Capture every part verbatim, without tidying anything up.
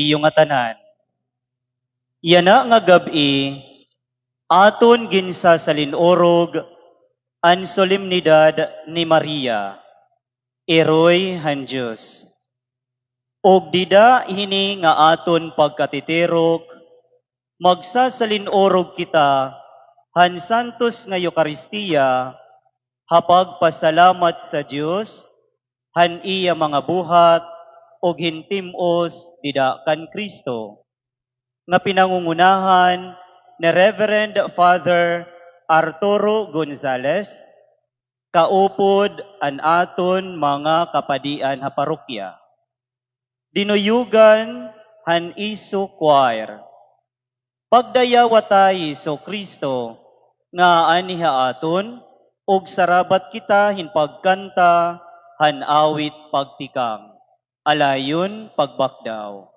iyo ngatanan. Yana nga gab-i, aton ginsasalin-urog an solemnidad ni Maria, Iroy han Dios. Ug dida hini nga aton pagkatitirok, magsasalin-urog kita han santos nga Eukaristia ha pagpasalamat sa Dios han iya mga buhat ug hin tim-os dida kan Cristo, nga pinangungunahan ni Reverend Father Arturo Gonzalez, kaupod an aton mga kapadian ha parokya. Dinuyugan han Isu Choir. Pagdayawa ta hi Jesu-Cristo nga aanhi ha aton, ug sarabat kita hin pagkanta han awit pagtikang. Alayon, pagbakdaw.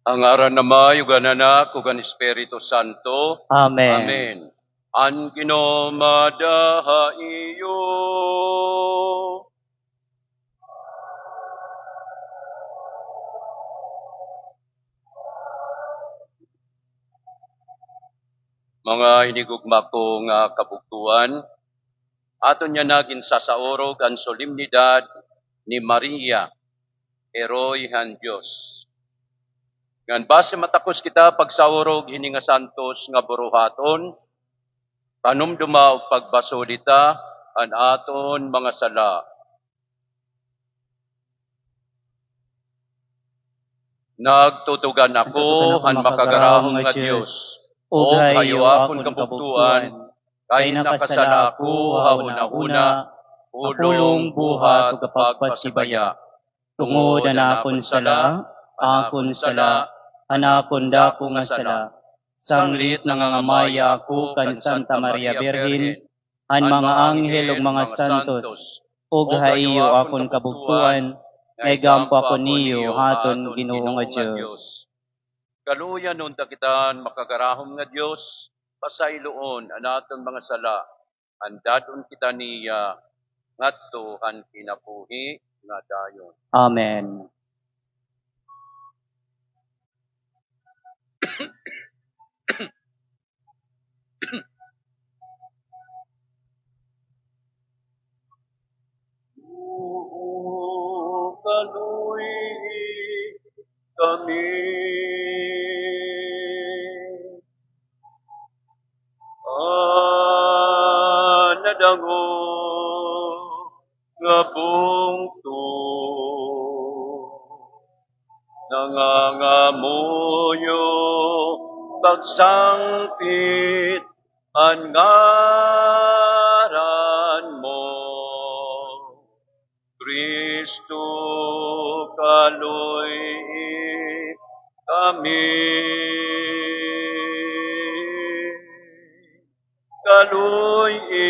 Ha ngaran han Ama, ug han Anak, ug han Espiritu Santo. Amen. Amen. An Ginoo mada ha iyo. Mga hinigugma ko nga kabugtoan, aton yana ginsasaurog an solemnidad ni Maria, Heroy han Dios. Ngan basi matakos kita pagsaurog hini nga santos nga buruhaton, panumdoma ug pagbasolita an aton mga sala. Nagtutugan ako han makagarahom nga Dios, ug ha iyo akon kabugtoan, kay nakasala ako ha hunahuna, pulong, buhat, ug pagpasibaya. Tungod han akon sala, akon sala, an akon dako nga sala. Sanglit nangangamaya ako kan Santa Maria Birhen, han mga anghel ug mga santos, ug ha iyo akon kabugtoan, nga igampo ako niyo ha aton Ginoo nga Dios. Kaluy-an unta kita han makagarahom nga Dios, pasayloon an aton mga sala, andadon kita niya ngadto han kinabuhi nga dayon. Amen. Ginoo, kaluy-i kami. An nadangog nga bungto, nangangamuyo, pagsangpit an ngaran mo. Kristo, kaluy-i kami. Kaluy-i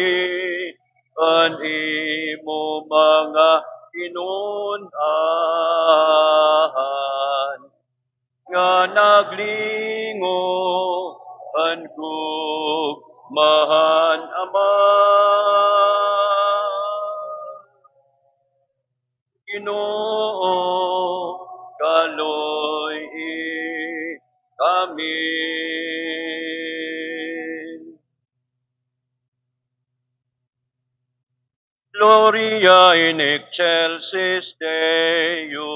an imo mga kinun-an nga naglingo han gugma han Ama. Ginoo, kaluy-i kami. Gloria in excelsis Deo.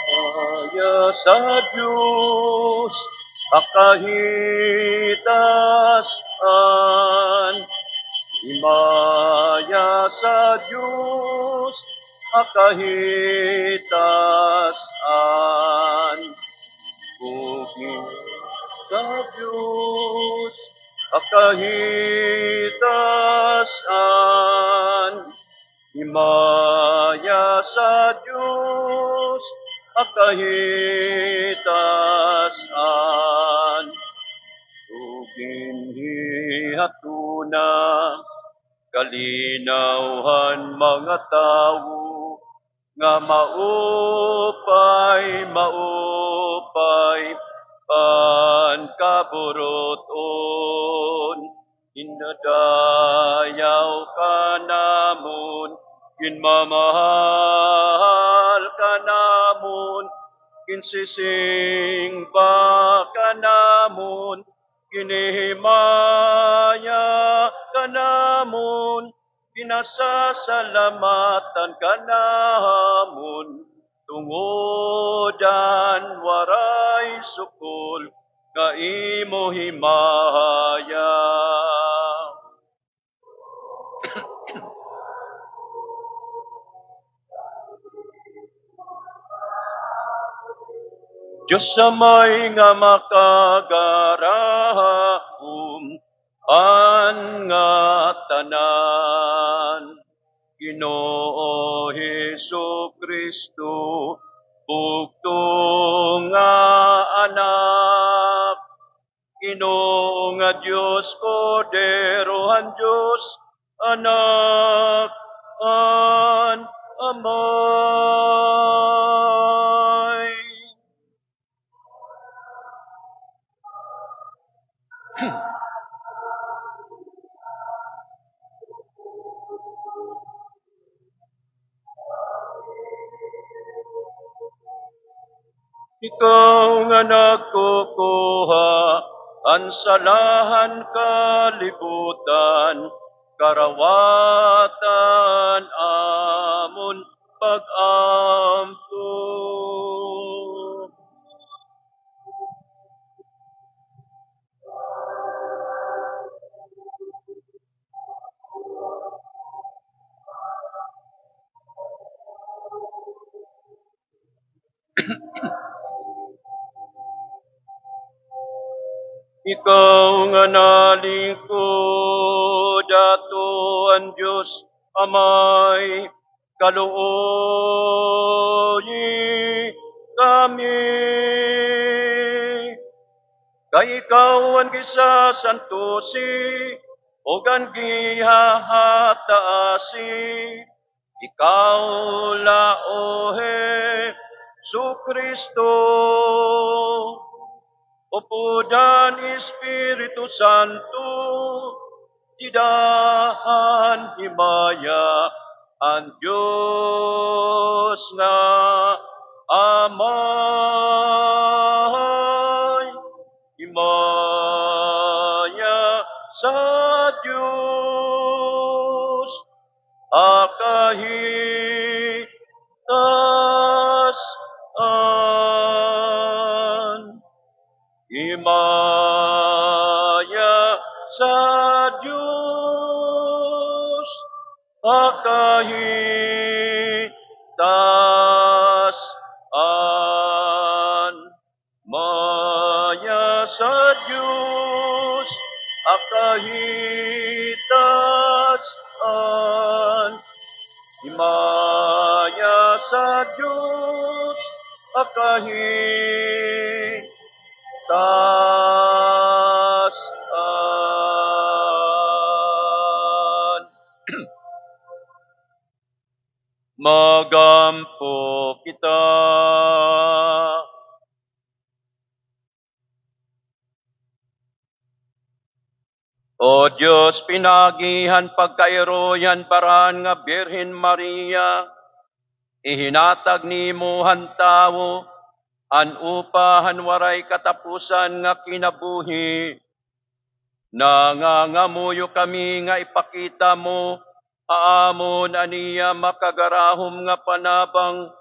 Himaya sa Dios ha kahitasan. Himaya sa Dios ha kahitasan. Bughi sa Dios ha kahitasan. Himaya sa Dios ha kahitasan. Ug dinhi hatuna kalinaw han mga tawo nga maupay, maupay an kaburut-on. Gindayaw ka namon, ginmamahal ka namon, ginsisingba ka namon, ginhihimaya ka namon, ginasasalamatan ka namon, tungod an waray sukol nga imo himaya. Diyos Amay nga makagarahom an ngatanan, Ginoo Jesu-Cristo, bugtong nga Anak, Ginoo nga Dios, Kordero han Dios, Anak han Ama. Ikaw nga nagkukuha an sala han kalibutan, karawatan amon pag-ampo. Ikaw nga nalingkod ato an Dios Amay, kaluoyi kami. Kay ikaw an gisasantosi ug an gihahataasi. Ikaw la, O Jesucristo, upod han Espiritu Santo, dida han himaya an Dios nga Amay, himaya sa Dios ha kahitaas-an. Himaya sa Dios ha kahitaas-an. Himaya sa Dios ha kahitaas-an. Himaya sa Dios ha kahitaas-an. Mag-ampo kita. O Dios, pinaagi han pagkairoy han Baran nga Birhen Maria, ihinatag nimo han tawo an upa han waray katapusan nga kinabuhi. Nangangamuyo kami nga ipakita mo ha amon an iya makagarahom nga panabang,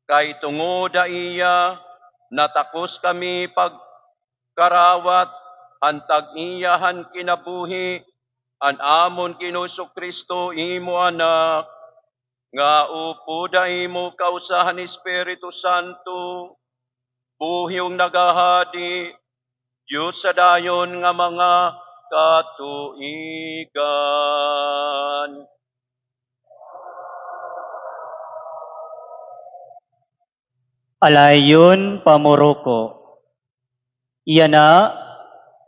kay tungod ha iya, natakos kami pagkarawat han tag-iya han kinabuhi, an amon Ginoo Jesu-Cristo, imo Anak, nga upod ha imo kausa han Espiritu Santo, buhi ug naghahadi, Dios sa dayon nga mga katuigan. Alayon, pamuroko. Yana,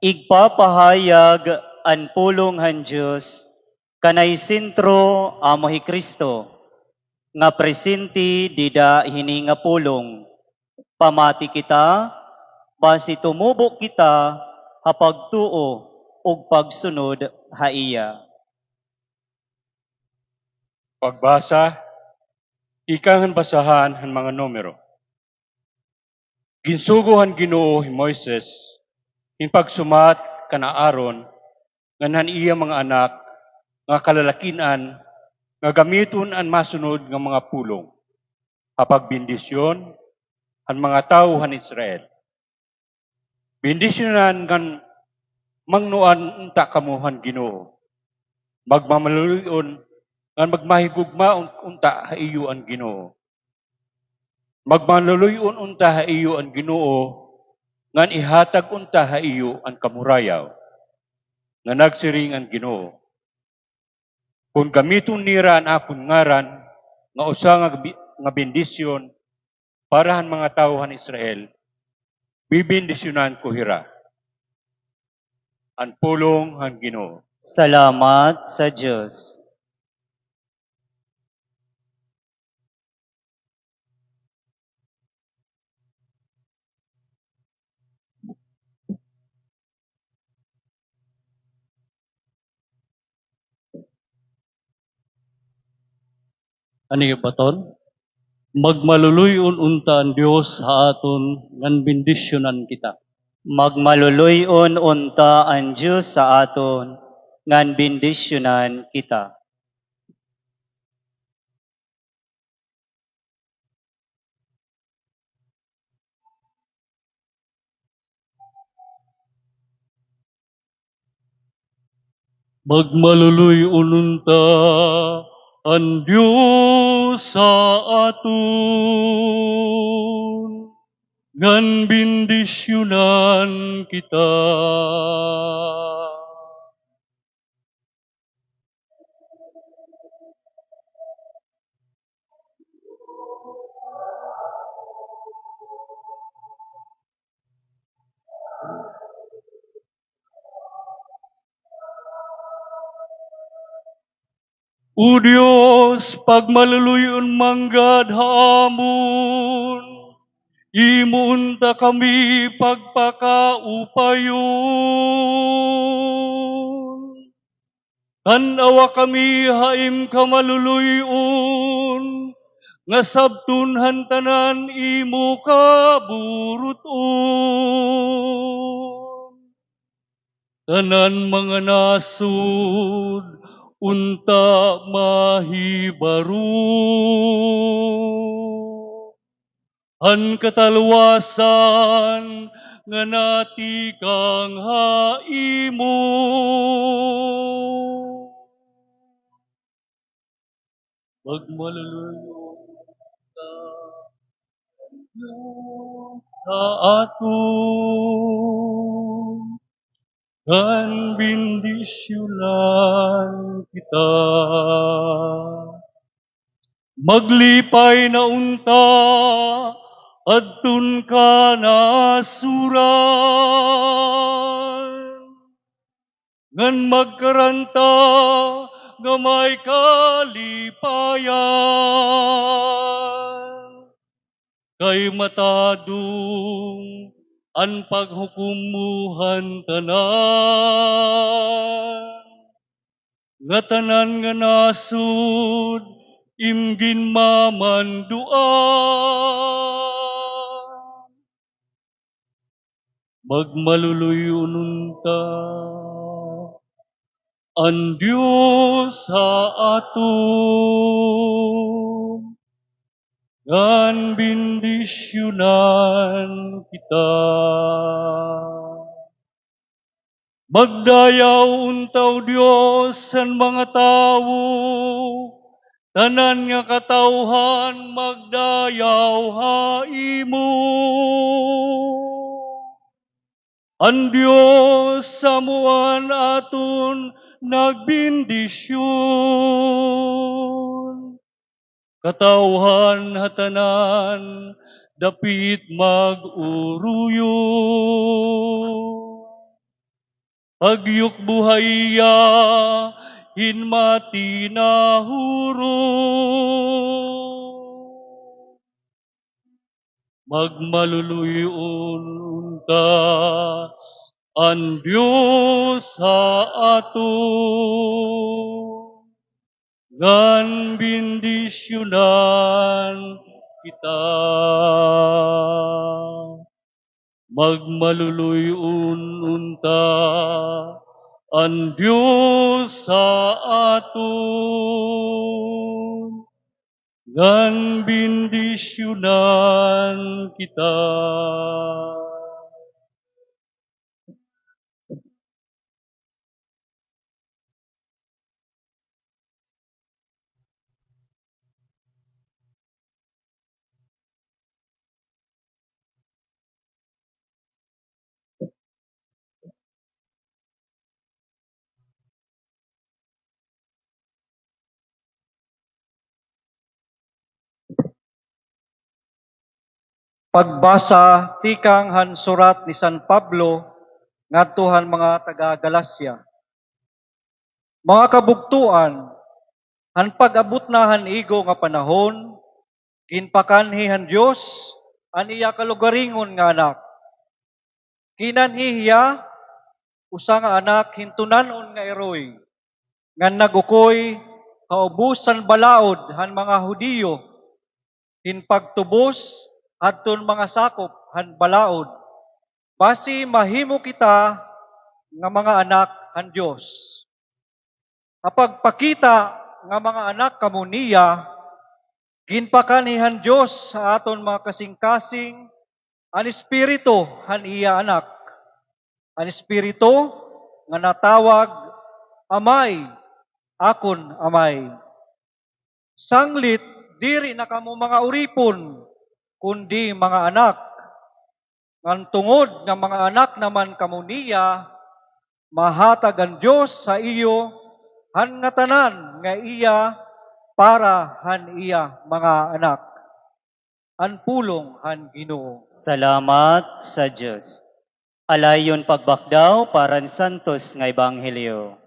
igpapahayag an pulong han Dios, kanay sentro amo hi Cristo, nga presente dida hini nga pulong. Pamati kita, basi tumubo kita ha pagtuo ug pagsunod ha iya. Pagbasa tikang han basahan han mga Numero. Ginsugo han Ginoo hi Moises hin pagsumat kan Aaron ngan han iya mga anak nga kalalakin-an nga gamiton an masunod nga mga pulong ha pagbendisyon han mga tawo han Israel. Bendisyonan ngan mangnuan unta kamo han Ginoo. Magmamaluloy-on ngan magmahigugma un-, unta ha iyo an Ginoo. Magmamaluloy-on unta ha iyo an Ginoo, ngan ihatag unta ha iyo an kamurayaw, nga nagsiring an Ginoo. Kon gamiton nira an akon ngaran nga usa nga bi-, nga bendisyon para han mga tawo han Israel, bibendisyonan ko hira. An pulong han Ginoo. Salamat sa Dios. Ano yung baton? Magmaluloy-on unta an Dios ha aton ngan bendisyonan kita. Magmaluloy-on unta an Dios ha aton ngan bendisyonan kita. Magmaluloy-on unta an Dios ha aton ngan bendisyonan kita. O Dios, pagmaluloy-on man gad ha amon, imo unta kami pagpakaupayon. Tan-awa kami ha im kamaluloy-on, nga sabton han tanan imo kaburut-on. Tanan mga nasod unta mahibaro han katalwasan nga natikang ha imo. Magmaluloy-on unta ha aton ngan bendisyonan kita. Maglipay na unta adton kanasuran, ngan magkaranta nga may kalipayan. Kay matadong an paghukom mo han tanan, nga tanan nga nasod im ginmamanduan. Magmaluloy-on unta an Dios ha aton, ngan bendisyonan kita. Magdayaw unta, O Dios, han mga tawo, tanan nga katawhan magdayaw ha imo. An Dios amo an aton nagbendisyon. Katawhan ha tanan dapit mag-uruyon. Pagyukbo ha iya hin matinahuron. Magmaluloy-on unta an Dios ha aton, ngan bendisyonan kita. Magmaluloy-on unta an Dios ha aton, ngan bendisyonan kita. Pagbasa tikang han surat ni San Pablo ngadto han mga taga-Galacia. Mga kabugtoan, han pag-abot na han igo nga panahon, ginpakanhi han Dios an iya kalugaringon nga Anak. Kinanhi hiya usa nga anak hin tunan-on nga iroy, ngan nag-ukoy kaubos han balaod han mga Judio. hin pagtubos hadton mga sakop han balaod, basi mahimo kita nga mga anak han Dios. Ha pagpakita nga mga anak kamo niya, ginpakanhi han Dios ha aton mga kasingkasing an Espiritu han iya Anak, an Espiritu nga natawag, "Amay, akon Amay." Sanglit, diri na kamo mga uripon, kundi mga anak. Ngan tungod nga mga anak naman kamo niya, mahatag an Dios ha iyo han ngatanan nga iya para han iya mga anak. An pulong han Ginoo. Salamat sa Dios. Alayon pagbakdaw para han santos nga ebanghelyo.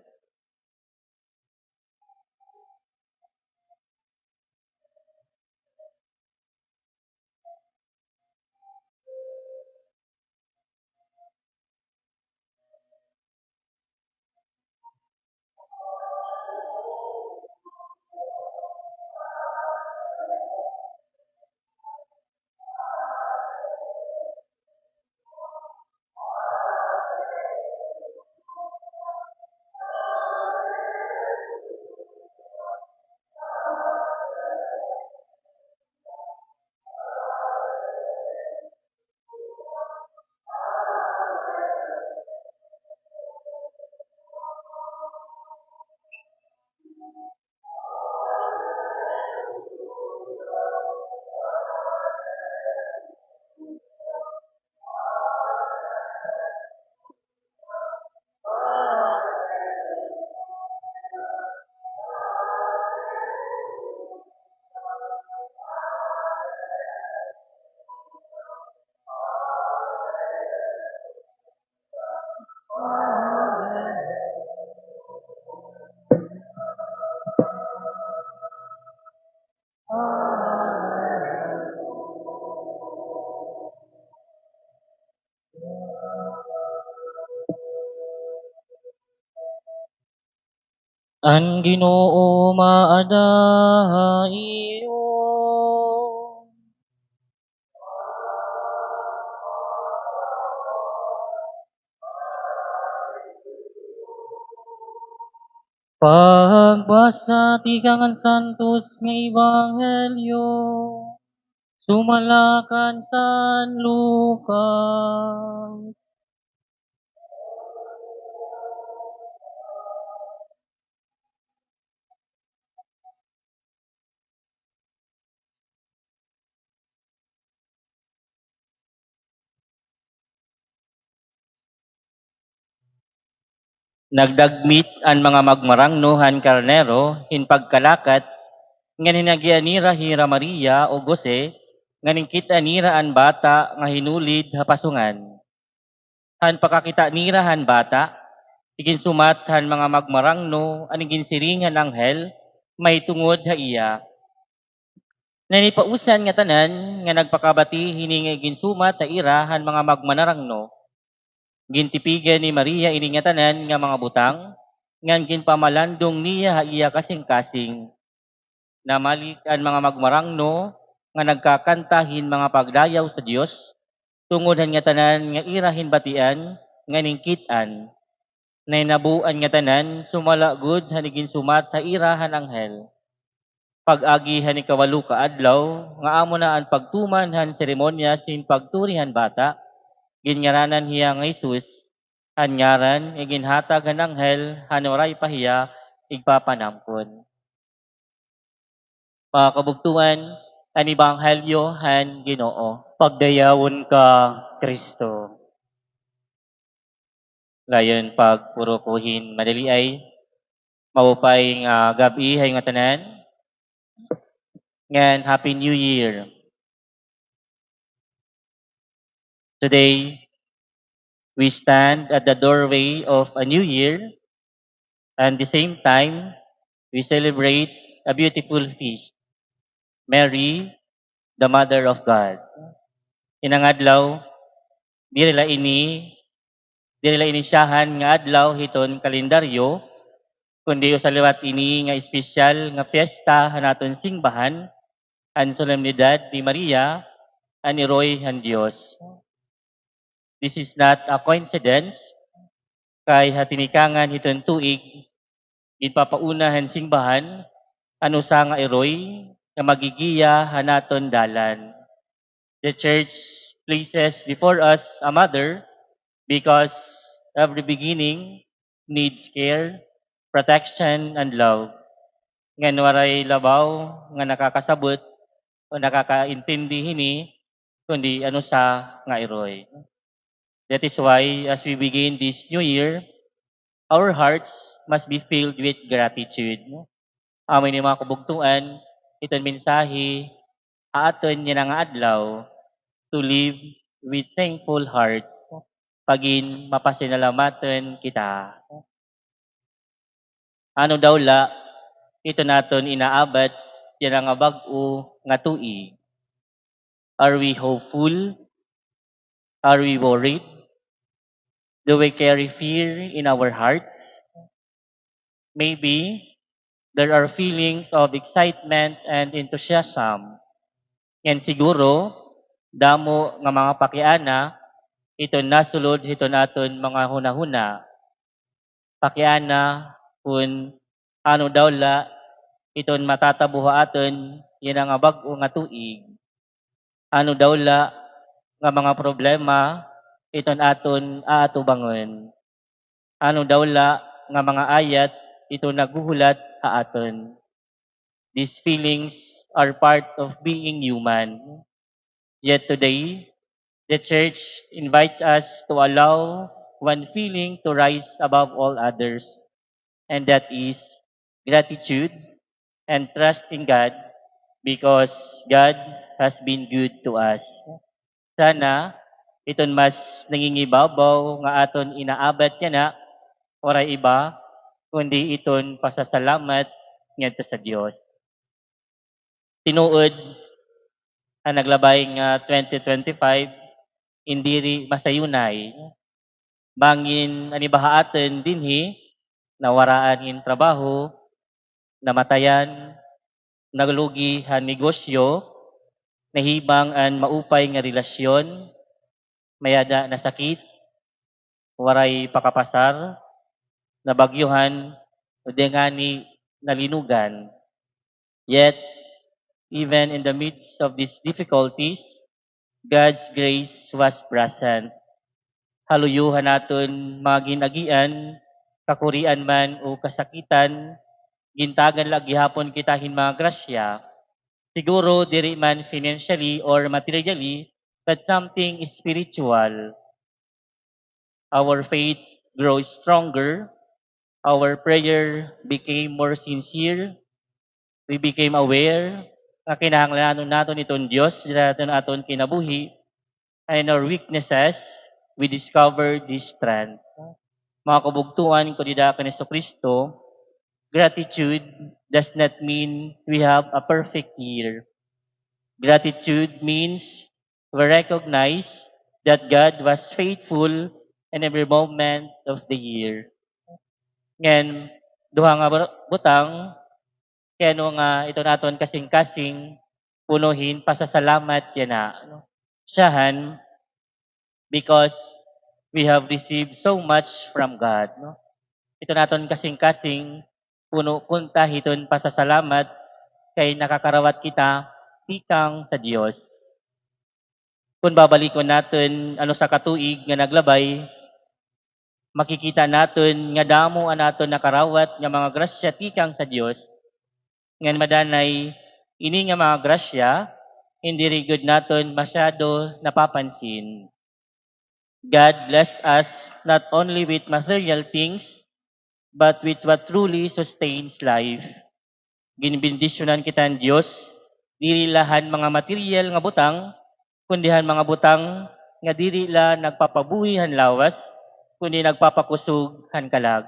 An Ginoo maada ha iyo. Pagbasa tikang han santos nga ebanghelyo sumala kan San Lucas. Nagdagmit an mga magmarangno han karnero hin pagkalakat, ngan hinagian nira hi Maria ug Jose, ngan ginkit-an nira an bata nga hinulid ha pasungan. Han pakakita nira han bata, iginsumat han mga magmarangno an iginsiring han anghel mahitungod ha iya. Nanipausan ngatanan nga nagpakabati hini nga iginsumat ha ira han mga magmanarangno. Gintipigan ni Maria ini ngatanan nga mga butang, ngan ginpamalandong niya ha iya kasingkasing. Namalik an mga magmarangno nga nagkakanta hin mga pagdayaw sa Dios, tungod han ngatanan nga ira hinbatian ngan hinkit-an. Nahinabo an ngatanan sumala gud han iginsumat ha ira han anghel. Pag-agi han ikawalo ka adlaw, nga amo na an pagtuman han seremonyas hin pagturi han bata, ginngaranan hiya nga Jesus, han ngaran nga ginhatag han anghel han waray pa hiya igpapanamkon. Mga kabugtoan, an ebanghelyo han Ginoo. Pagdayawon ka, Kristo. Dayon pagpuruko hin madali ay, maupay nga gab-i ha iyo ngatanan, ngan Happy New Year. Today, we stand at the doorway of a new year, and the same time, we celebrate a beautiful feast, Mary, the Mother of God. Ini nga adlaw, diri la ini, diri la ini siyahan nga adlaw hiton kalendaryo, kundi usa liwat ini nga espesyal nga piyesta han aton singbahan, an solemnidad ni Maria, an iroy han Dios. This is not a coincidence, kay ha tinikangan hiton tuig, ginpapauna han simbahan an usa nga iroy nga maggigiya han aton dalan. The Church places before us a mother because every beginning needs care, protection, and love. Ngan waray labaw nga nakakasabot o nakakaintindi hini, kundi an usa nga iroy. That is why, as we begin this new year, our hearts must be filled with gratitude. Amo ini mga kabugtoan, iton mensahe ha aton yana nga adlaw, to live with thankful hearts. Pagin mapasinalamaton kita. Ano daw la iton aton inaabat yana nga bag-o nga tuig? Are we hopeful? Are we worried? Do we carry fear in our hearts? Maybe there are feelings of excitement and enthusiasm. Ngan siguro, damo nga mga pakiana iton nasulod hiton aton mga hunahuna. Pakiana kun ano daw la iton matatabo ha aton yana nga bag-o nga tuig. Ano daw la nga mga problema iton aton aatubangon? Ano daw la nga mga ayat iton naghuhulat ha aton? These feelings are part of being human. Yet today, the Church invites us to allow one feeling to rise above all others, and that is gratitude and trust in God because God has been good to us. Sana iton mas nangingibabaw nga aton inaabat yana, waray iba kundi iton pasasalamat ngadto sa Dios. Tinuod, an naglabay nga twenty twenty-five, in diri masayunay. Bangin an iba ha aton dinhi, nawaraan hin trabaho, namatayan, nalugi han negosyo, nahibang an maupay nga relasyon, may-ada nasakit, waray pakapasar, nabagyuhan, o di ngani nalinugan. Yet, even in the midst of these difficulties, God's grace was present. Ha luyo han aton mga gin-agian, kakurian man o kasakitan, gintagan la gihapon kita hin mga grasya. Siguro diri man financially or materially, but something spiritual. Our faith grows stronger. Our prayer became more sincere. We became aware nga kinahanglanon naton iton Dios dida ha aton kinabuhi. And in our weaknesses, we discovered His strength. Mga kabugtoan ko dida kan Jesucristo, gratitude does not mean we have a perfect year. Gratitude means we recognize that God was faithful in every moment of the year. Ngan, duha nga bur-, butang, kay ano nga iton aton kasingkasing puno hin pasasalamat yana, no? Siyahan, because we have received so much from God, no? Iton aton kasingkasing puno kunta hiton pasasalamat kay nakakarawat kita tikang sa Dios. Kun babalikon naton an usa ka tuig nga naglabay, makikita naton nga damo an aton nakarawat nga mga grasya tikang sa Dios. Ngan madanay, ini nga mga grasya, hindi rin gud naton masyado napapansin. God bless us not only with material things, but with what truly sustains life. Ginbendisyonan kita han Dios, diri la han mga material nga butang, kundi han mga butang nga diri la nagpapabuhi han lawas, kundi nagpapakusog han kalag.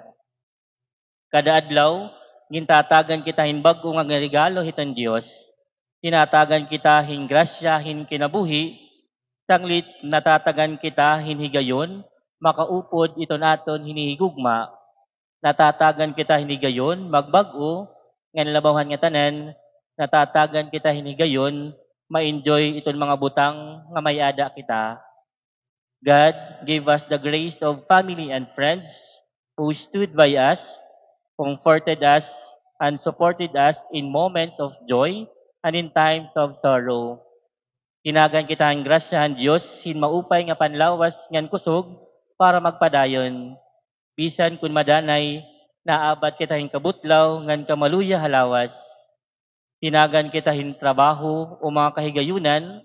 Kada adlaw, gintatagan kita hin bag-o nga regalo hiton Dios. Tinatagan kita hin grasya hin kinabuhi, sanglit natatagan kita hin higayon, makaupod iton aton hinihigugma. Natatagan kita hin higayon, magbag-o, ngan labaw han ngatanan, natatagan kita hin higayon, ma-enjoy iton mga butang nga may-ada kita. God gave us the grace of family and friends who stood by us, comforted us, and supported us in moments of joy and in times of sorrow. Tinagan kita han grasya han Dios hin maupay nga panlawas ngan kusog para magpadayon. Bisan kon madanay, naabat kita hin kabutlaw ngan kamaluya ha lawas. Tinagan kita hin trabaho o mga kahigayonan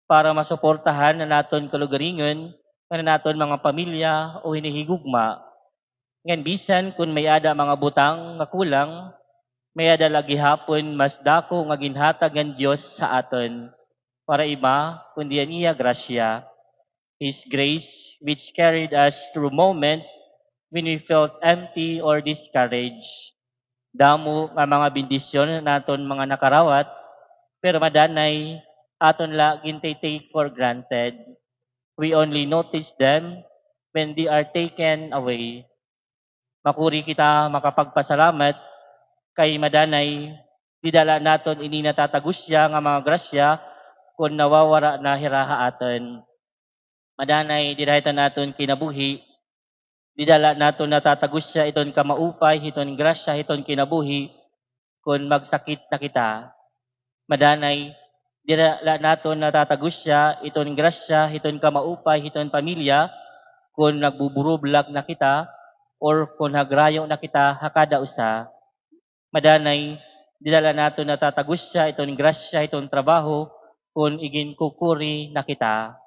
para masuportahan an aton kalugaringon ngan an aton mga pamilya o hinihigugma. Ngan bisan kon may-ada mga butang nga kulang, may-ada la gihapon mas dako nga ginhatag han Dios ha aton, waray iba kundi an iya grasya. His grace, which carried us through moments when we felt empty or discouraged. Damo nga mga bendisyon an aton mga nakarawat, pero madanay aton la gintay-take for granted. We only notice them when they are taken away. Makuri kita makapagpasalamat kay madanay, dida la naton ini natatagusya nga mga grasya kon nawawara na hira ha aton. Madanay, dida hiton aton kinabuhi, dida la naton natatagusya iton kamaupay hiton grasya hiton kinabuhi kon magsakit na kita. Madanay, dida la naton natatagusya iton grasya hiton kamaupay hiton pamilya kon nagbuburublag na kita or kon hagrayo na kita ha kada usa. Madanay, dida la naton natatagusya iton grasya hiton trabaho kon iginkukuri na kita.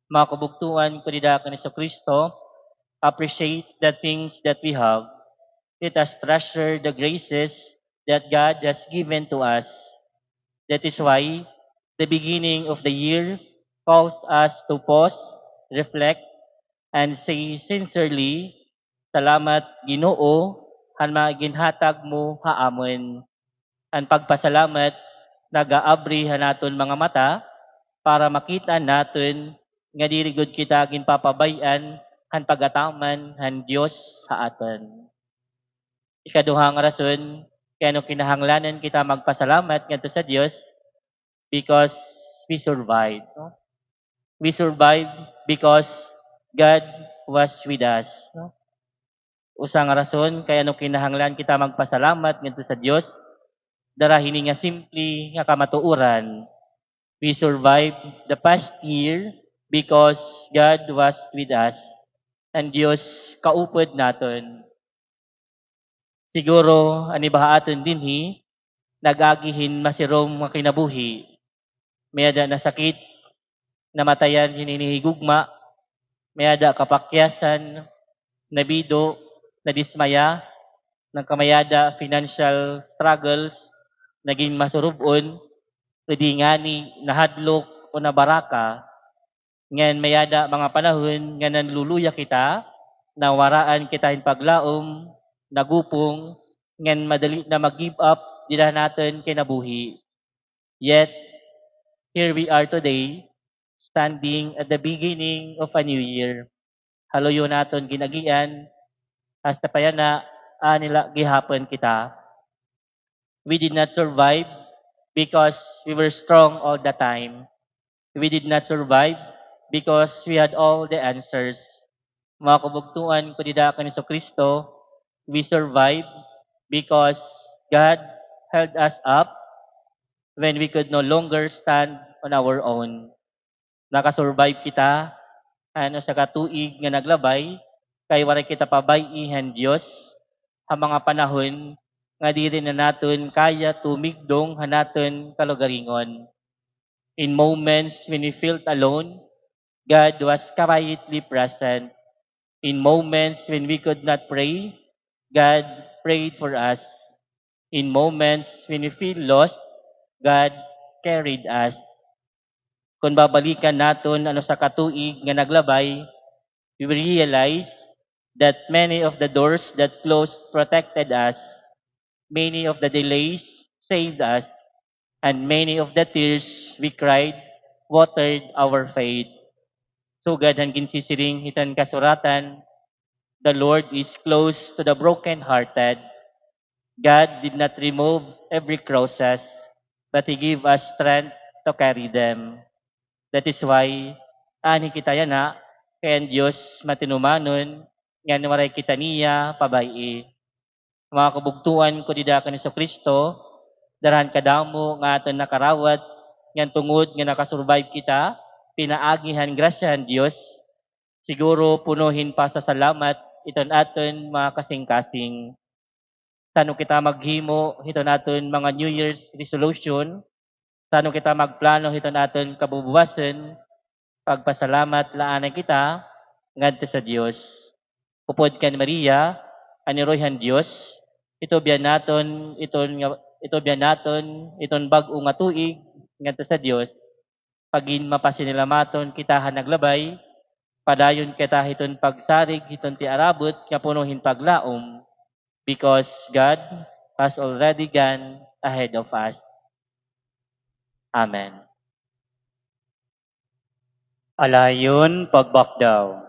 Mga kabugtoan ko dida kan Jesucristo, appreciate the things that we have. Let us treasure the graces that God has given to us. That is why the beginning of the year calls us to pause, reflect, and say sincerely, "Salamat, Ginoo, han mga ginhatag mo ha amon." An pagpasalamat nag-aabri han aton mga mata para makita naton nga diri gud kita ginpapabay-an han pag-ataman han Dios ha aton. Ikaduha nga rason kay ano kinahanglanan kita magpasalamat ngadto sa Dios, because we survived, no? We survived because God was with us, no? Usa nga rason kay ano kinahanglan kita magpasalamat ngadto sa Dios, dara hini nga simple nga kamatuoran. We survived the past year because God was with us. An Dios kaupod naton. Siguro, an iba ha aton dinhi, nag-agi hin masirom nga kinabuhi. May-ada nasakit, namatayan hin hinihigugma, may-ada kapakyasan, nabido, nadismaya, nagkamay-ada financial struggles, nagin masurub-on, o di ngani nahadlok o nabaraka. Ngan may-ada mga panahon nga nanluluya kita, nawaraan kita hin paglaom, nagupong, ngan madali na mag-give up dida ha aton kinabuhi. Yet, here we are today, standing at the beginning of a new year. Ha luyo naton gin-agian, hasta pa yana, anhi la gihapon kita. We did not survive because we were strong all the time. We did not survive because we had all the answers. Mga kabugtoan ko dida kan Jesucristo, we survived because God held us up when we could no longer stand on our own. Naka-survive kita han usa ka tuig nga naglabay, kay waray kita pabay-i han Dios ha mga panahon nga diri na naton kaya tumigdong han aton kalugaringon. In moments when we felt alone, God was quietly present. In moments when we could not pray, God prayed for us. In moments when we feel lost, God carried us. Kon babalikan naton an usa ka tuig nga naglabay, we realize that many of the doors that closed protected us. Many of the delays saved us, and many of the tears we cried watered our faith. Sugad han ginsisiring hiton kasuratan, "The Lord is close to the brokenhearted." God did not remove every crosses, but He give us strength to carry them. That is why, anhi kita yana, kay an Diyos matinumanon, ngan waray kita niya pabay-i. Mga kabugtoan ko dida kan Jesucristo, dara han kadamo nga aton nakarawat, ngan tungod nga nakasurvive kita, pinaagi han grasya han Diyos, siguro puno hin pasasalamat iton aton mga kasingkasing. San-o kita maghimo hiton aton mga New Year's resolution, san-o kita magplano hiton aton kabubuwason, pagpasalamat la anay kita ngadto sa Diyos. Upod kan Maria, an iroy han Diyos, itubyan naton iton nga, itubyan naton iton bag-o nga tuig ngadto sa Diyos. Pagin mapasinilamaton kita han naglabay, padayon kita hiton pagsarig hiton tiarabot nga puno hin paglaom, because God has already gone ahead of us. Amen. Alayon, pagbakdaw.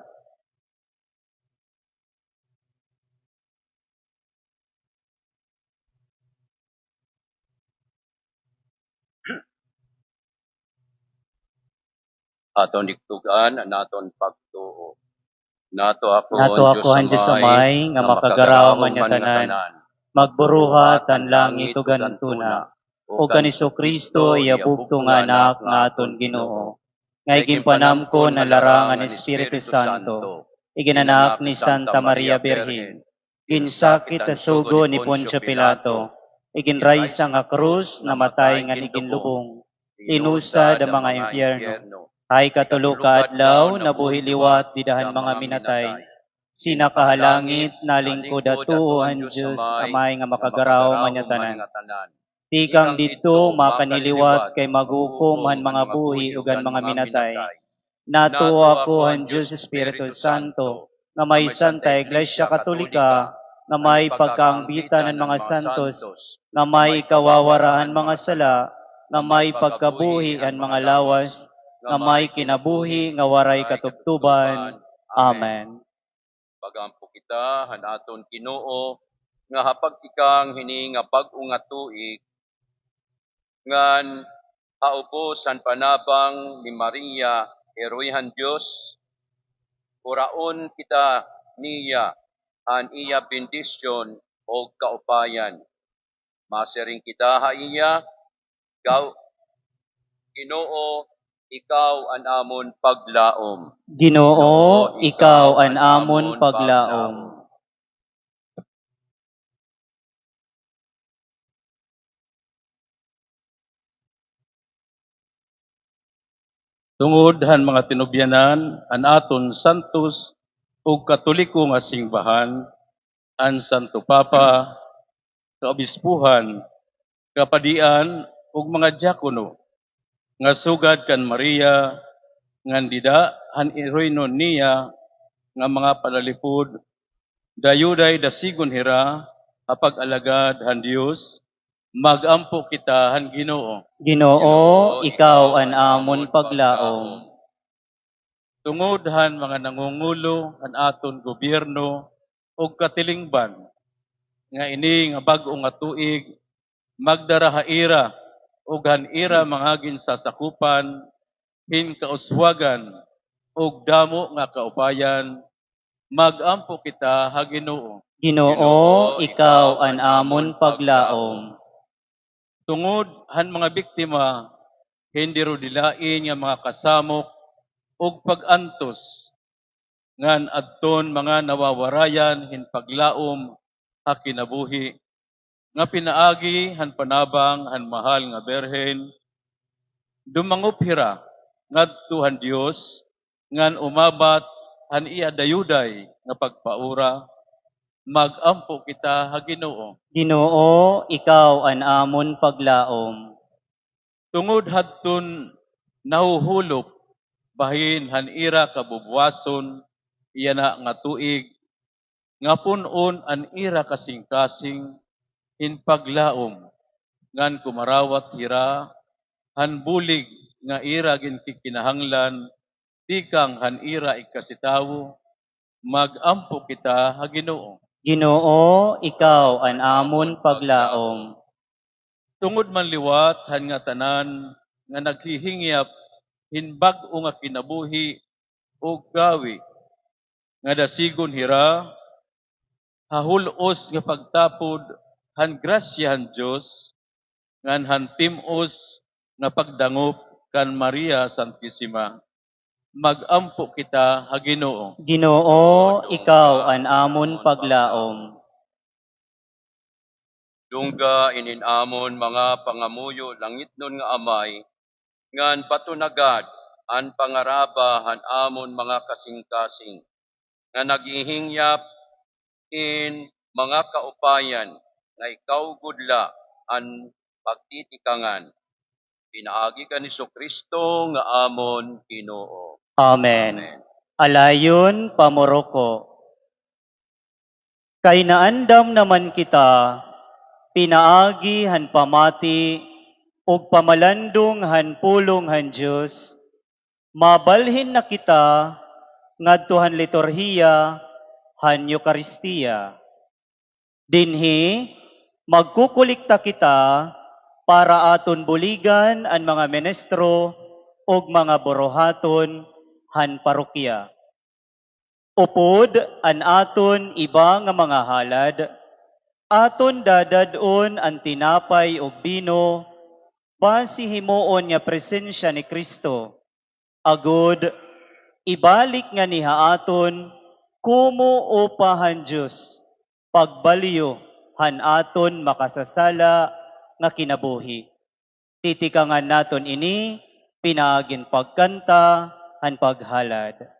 Aton digtug-an an aton pagtuo. Nato ako, Nato ako han Diyos Amay, nga makagaraw man niya tanan. Magburuhat an langit ug an tuna. Ug kan Jesucristo, iya bugto nga Anak, nga aton Ginoo, nga iginpanamkon han larangan han Espiritu Santo, iginanak ni Santa Maria Birhen, ginsakit ha sugo ni Poncio Pilato, iginraysa ha krus, namatay ngan iginlubong, inusad ha mga impyerno. Ha ikatulo ka adlaw, nabuhi liwat dida han mga minatay. Sinaka ha langit, nalingkod ha tuo han Diyos Amay nga makagaraw man niya tanan. Tikang didto, makanhi liwat kay maghukom han mga buhi ug han mga minatay. Natuo ako han Diyos Espiritu Santo, nga may Santa Iglesia Katolika, nga may pagkaangbitan han mga santos, nga may ikawawara han mga sala, nga may pagkabuhi han mga lawas, nga may kinabuhi nga waray katubtoban. Amen. Mag-ampo kita han aton Ginoo, nga ha pagtikang hini nga bag-o nga tuig, ngan ha ubos han panabang ni Maria, iroy han Diyos, huraon kita niya an iya bendisyon ug kaupayan. Masiring kita ha iya, Gaw-, Ginoo, ikaw an amon paglaom. Ginoo, ikaw an amon paglaom. Tungod han mga tinubyanan, an aton santos ug katoliko nga singbahan, an Santo Papa, kaobispuhan, kapadian, ug mga diakono, nga sugad kan Maria, ngan dida han iroynon niya nga mga panalipod, dayuday dasigon hira ha pag-alagad han Dios, mag-ampo kita han Ginoo. Ginoo, ikaw an amon paglaom. Tungod han mga nangungulo han aton gobyerno ug katilingban, nga ini nga bag-o nga tuig magdara ha ira ug han ira mga ginsasakupan hin kauswagan ug damo nga kaupayan, mag-ampo kita ha Ginoo. Ginoo, ikaw an amon paglaom. Tungod han mga biktima hin dirudilain nga mga kasamok ug pag-antos, ngan adton mga nawawarayan hin paglaom ha kinabuhi, nga pinaagi han panabang han mahal nga Birhen, dumangop hira ngadto han Dios, ngan umabat han iya dayuday nga pagpaura, mag-ampo kita ha Ginoo. Ginoo, ikaw an amon paglaom. Tungod hadton nahuhulop bahin han ira kabubuwason yana nga tuig, nga pun-on an ira kasingkasing hin paglaom, ngan kumarawat hira han bulig nga ira ginkikinahanglan tikang han ira ikasitawo, mag-ampo kita ha Ginoo. Ginoo, ikaw an amon paglaom. Tungod man liwat han ngatanan nga naghihingyap hin bag-o nga kinabuhi ug gawi, nga dasigon hira ha hul-os nga pagtapod han grasya han Dios, ngan han tim-os nga pagdangop kan Maria Santisima. Mag-ampo kita ha Ginoo. Ginoo, ikaw an amon paglaom. Dungga inin amon mga pangamuyo, langitnon nga Amay, ngan baton na gad an pangaraba han amon mga kasingkasing, nga naghihingyap hin mga kaupayan nga ikaw gud la an pagtitikangan. Pinaagi kan Jesu-Cristo nga amon Ginoo. Amen. Amen. Alayon, pamuroko. Kay naandam naman kita, pinaagi han pamati ug pamalandong han pulong han Dios, mabalhin na kita ngadto han liturhiya han Eukaristia. Dinhi, magkukulikta kita para aton buligan an mga ministro ug mga buruhaton han parokya. Upod an aton iba nga mga halad, aton dadad-on an tinapay ug bino, basi himuon nga presensya ni Cristo, agod ibalik ngani ha aton komo upa han Dios, pagbalyo han aton makasasala nga kinabuhi. Titikangan naton ini pinaagin pagkanta han paghalad.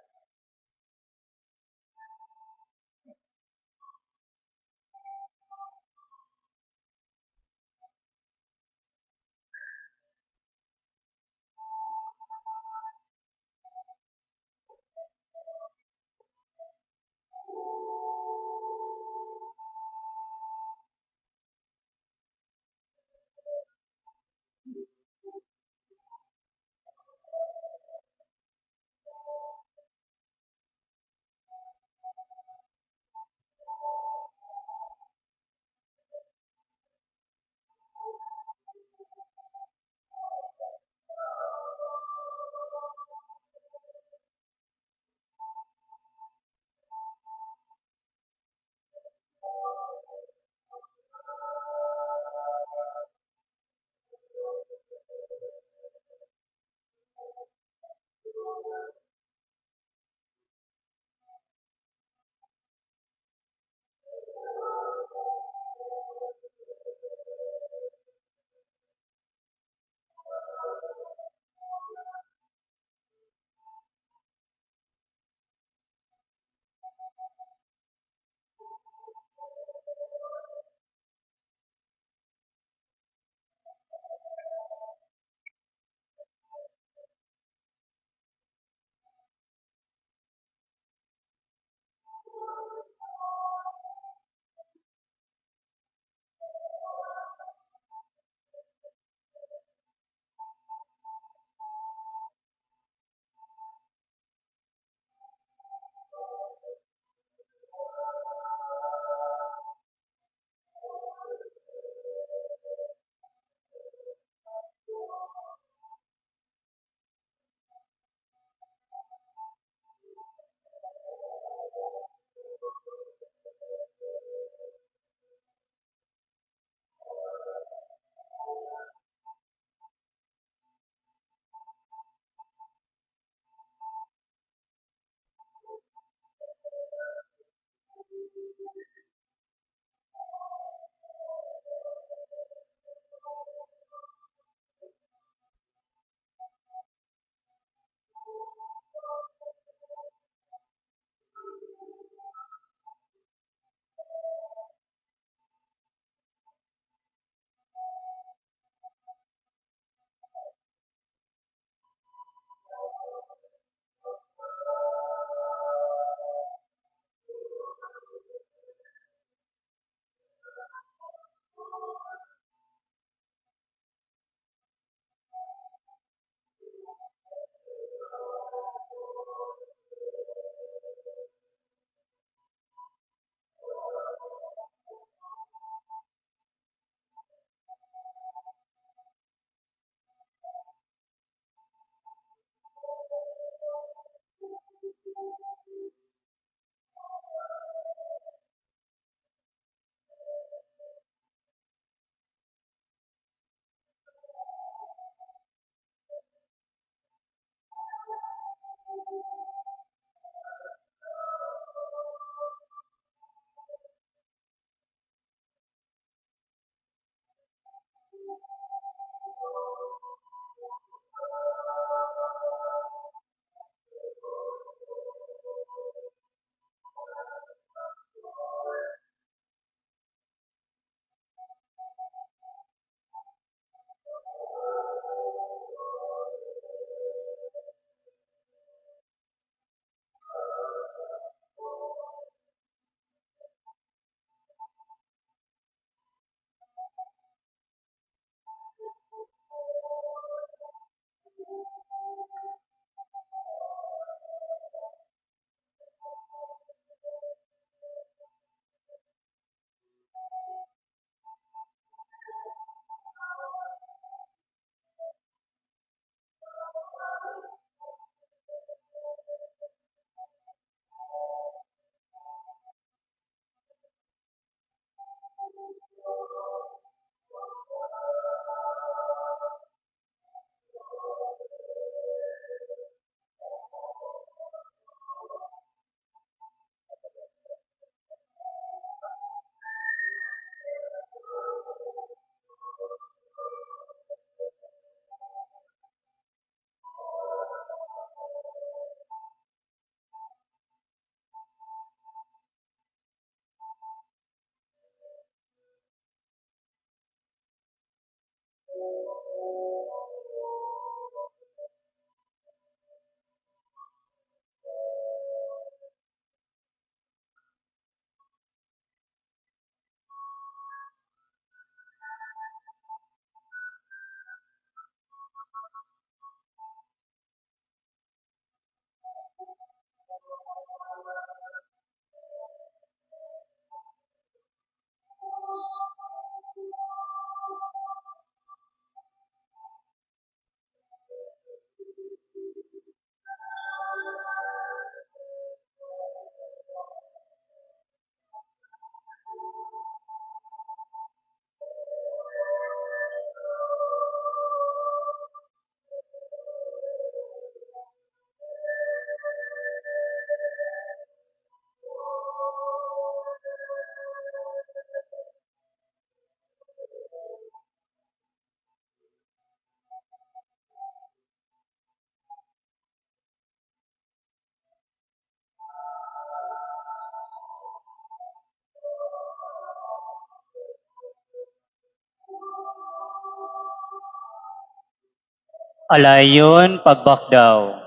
Alayon, pagbakdaw.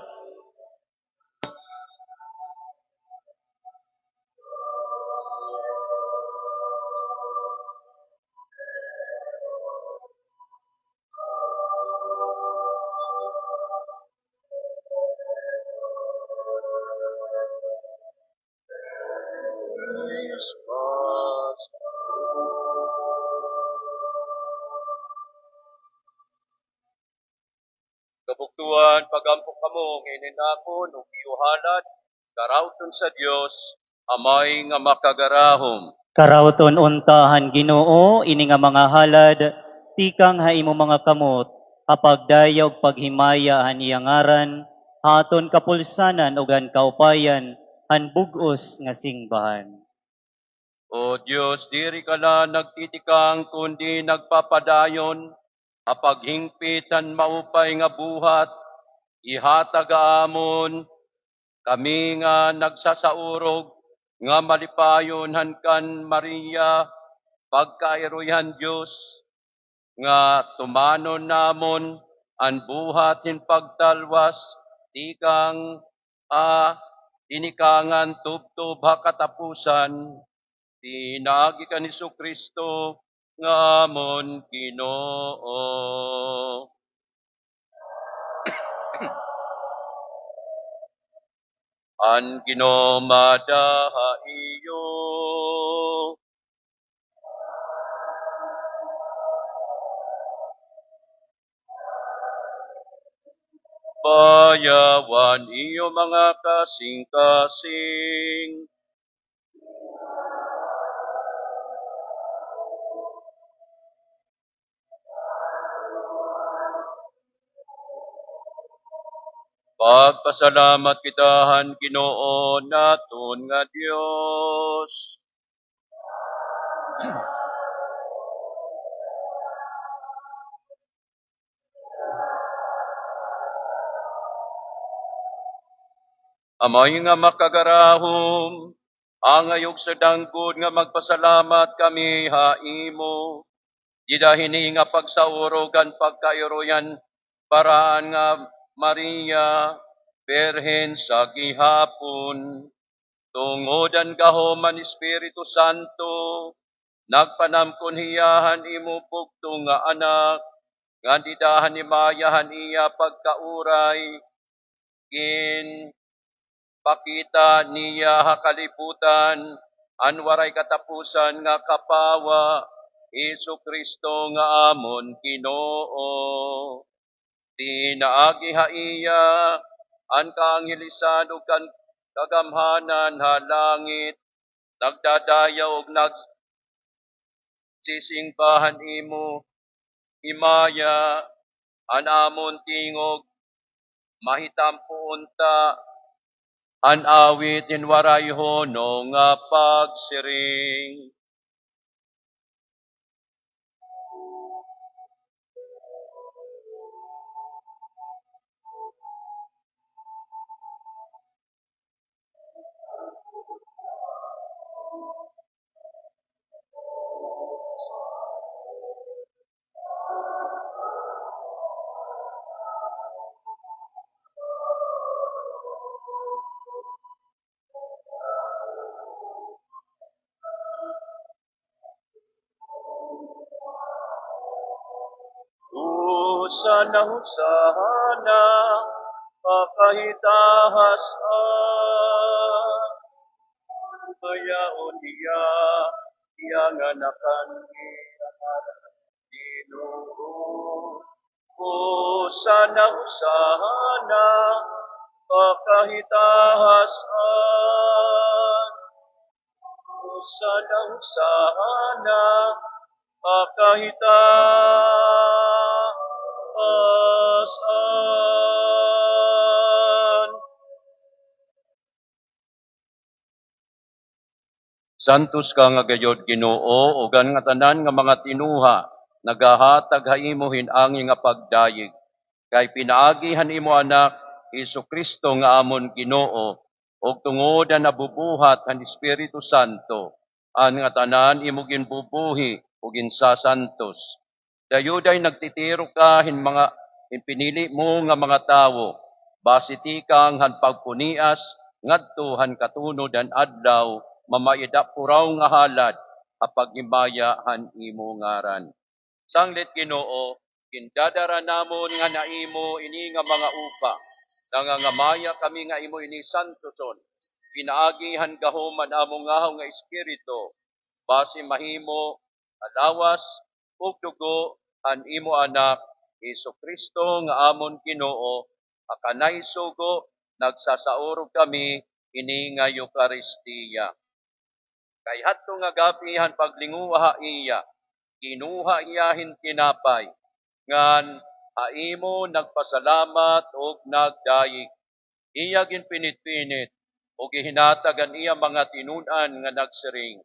Kabugtoan, pag-ampo kamo nga inin akon ug iyo halad, karauton sa Dios, Amay nga Makagarahom. Karauton unta han Ginoo ini nga mga halad, tikang ha imo mga kamot, ha pagdaya ug paghimaya han iya ngaran, ha aton kapulsanan ug han kaupayan han bug-os nga singbahan. O Dios, diri ka la nagtitikang, kundi nagpapadayon ha paghingpit han maupay nga buhat. Ihatag ha amon kami nga nagsasaurog nga malipayon han kan Maria, pagkairoy han Dios, nga tumanon namon an buhat hin pagtalwas tikang ha tinikangan tubtob ha katapusan, pinaagi kan Jesu-Cristo nga amon Ginoo. An Ginoo mada ha iyo. Bayaw an iyo mga kasingkasing. Pagpasalamat kita han Ginoo naton nga Dios. Amay nga Makagarahom, angay ug sadanggod nga magpasalamat kami ha imo, dida hini nga pagsaurog kan pagkairoy han paraan nga Maria, Birhen sa gihapon. Tungod han gahom han Espiritu Santo, nagpanamkon hiya han imo bugtong nga Anak, ngan dida han himaya han iya pagkauray, ginpakita niya ha kalibutan an waray katapusan nga kapawa, Jesu-Cristo nga amon Ginoo. Pinaagi ha iya an kaanghelisan ug kan kagamhanan ha langit, nagdadayaw ug nagsisingba han imo himaya. An amon tingog mahitampo unta han awit hin waray hunong nga pagsiring. Hosana, Hosana, pakahitaas-an. Mayaon hiya, hiya nga nakanhi ha ngaran han Ginoo. Hosana, Hosana, pakahitaas-an. Hosana, Hosana, pakahitaas-an. Santos ka nga gayod, Ginoo, ug an ngatanan nga mga tinguha nagahatag ha imo hin angay nga pagdayeg. Kay pinaagi han imo Anak, Jesu-Cristo nga amon Ginoo, ug tungod han nabubuhat han Espiritu Santo, an ngatanan imo ginbubuhi ug ginsasantos. Dayoday nagtitiro ka hin mga in pinili mo nga mga tawo, basi tikang han pagpunias ngadto han katunod han adlaw, mamayad ha puraw nga halad, ha paghimaya han imo ngaran. Sanglit, Ginoo, gindadara namon ngan ha imo ini nga mga upa. Nangangamaya kami nga imo ini santuson pinaagi han gahom han amo ngahaw nga espiritu, basi mahimo nga lawas ug dugo han imo Anak, Jesu-Cristo, nga amon Ginoo, ha kanay sugo nagsasaurog kami ini nga Eukaristia. Kay hadto nga gab-i han paglinguwa ha iya, kinuha hiya hin tinapay, ngan ha imo nagpasalamat ug nagdayeg. Iya ginpinitpinit ug ihinatag han iya mga tinun-an nga nagsiring,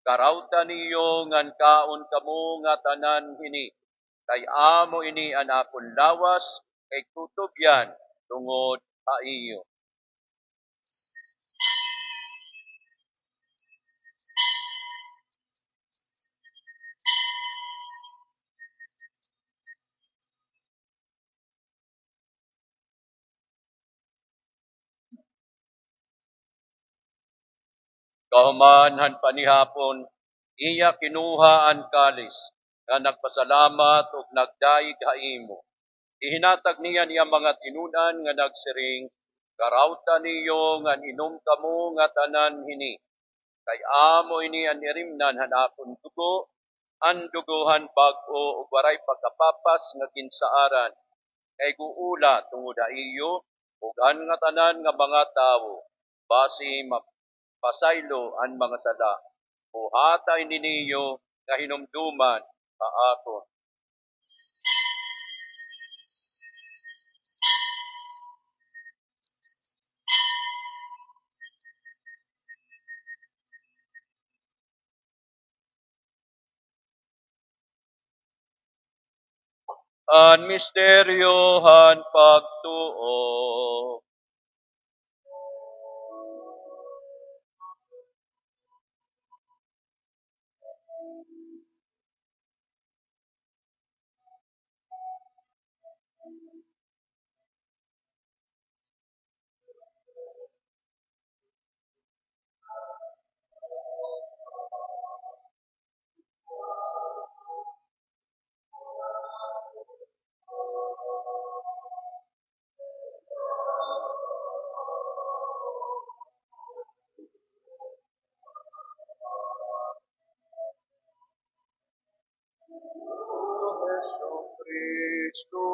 "Karawta niyo ngan kaon kamo ngatanan hini, kay amo ini an akon lawas nga igtutubyan tungod ha iyo." Kahuman han panihapon, iya kinuha an kalis, nga nagpasalamat ug nagdayeg ha imo. Ihinatag niya han iya mga tinun-an nga nagsiring, "Karawta niyo ngan inom kamo ngatanan hini, kay amo ini an irimnan han akon dugo, an dugo han bag-o ug waray pagkapapas nga ginsaaran, nga ig-uula tungod ha iyo ug han ngatanan nga mga tawo, basi mapasaylo an mga sala. Buhata ini niyo nga hinumdoman ha akon." An misteryo han pagtuo. Jesucristo,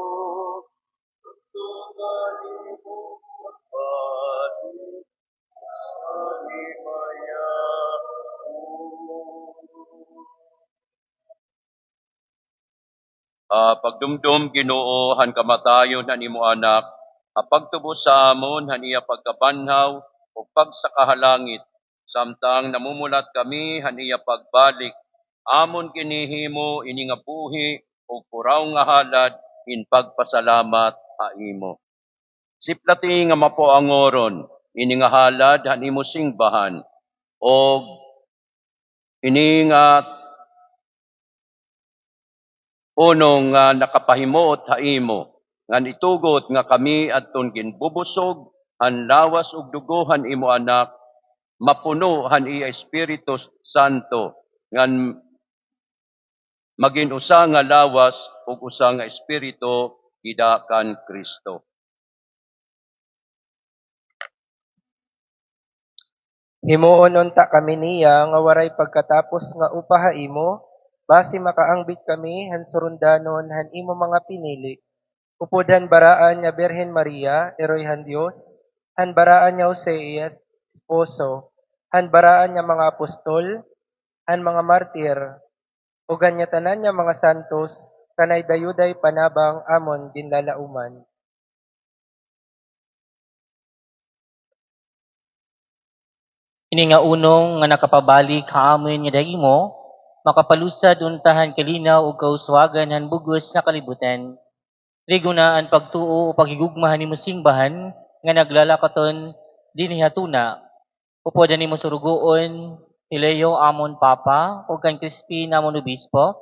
Ah, pagdumdom, Ginoo, han kamatayon han imo Anak, ha pagtubos ha amon han iya pagkabanhaw ug pagsaka ha langit, samtang namumulat kami han iya pagbalik, amon ginhihimo ini nga buhi ug puraw nga halad hin pagpasalamat ha imo. Siplati nga mapuangoron ini nga halad han imo singbahan, ug ini nga unong nga nakapahimuot ha imo, ngan itugot nga kami adton ginbubusog han lawas ug dugo han imo Anak, mapuno han iya Espiritu Santo, ngan magin usa nga lawas ug usa nga espiritu dida kan Cristo. Himuon unta kami niya nga waray pagkatapos nga upa ha imo, basi makaangbit kami han surundanon han imo mga pinili, upod han baraan nga Birhen Maria, iroy han Dios, han baraan nga Jose, iya esposo, han baraan nga mga apostol, han mga martir, ug an ngatanan nga mga santos, kanay dayuday panabang amon ginlalauman. Ini nga unong nga nakapabalik ha amon ngada ha imo, makapalusad unta han kalinaw ug kauswagan han bug-os nga kalibutan. Rigona an pagtuo o paghigugma han imo singbahan nga naglalakaton dinhi ha tuna. Upod han imo surugoon, hi Leo amon Papa, ug kan Crispin amon Obispo,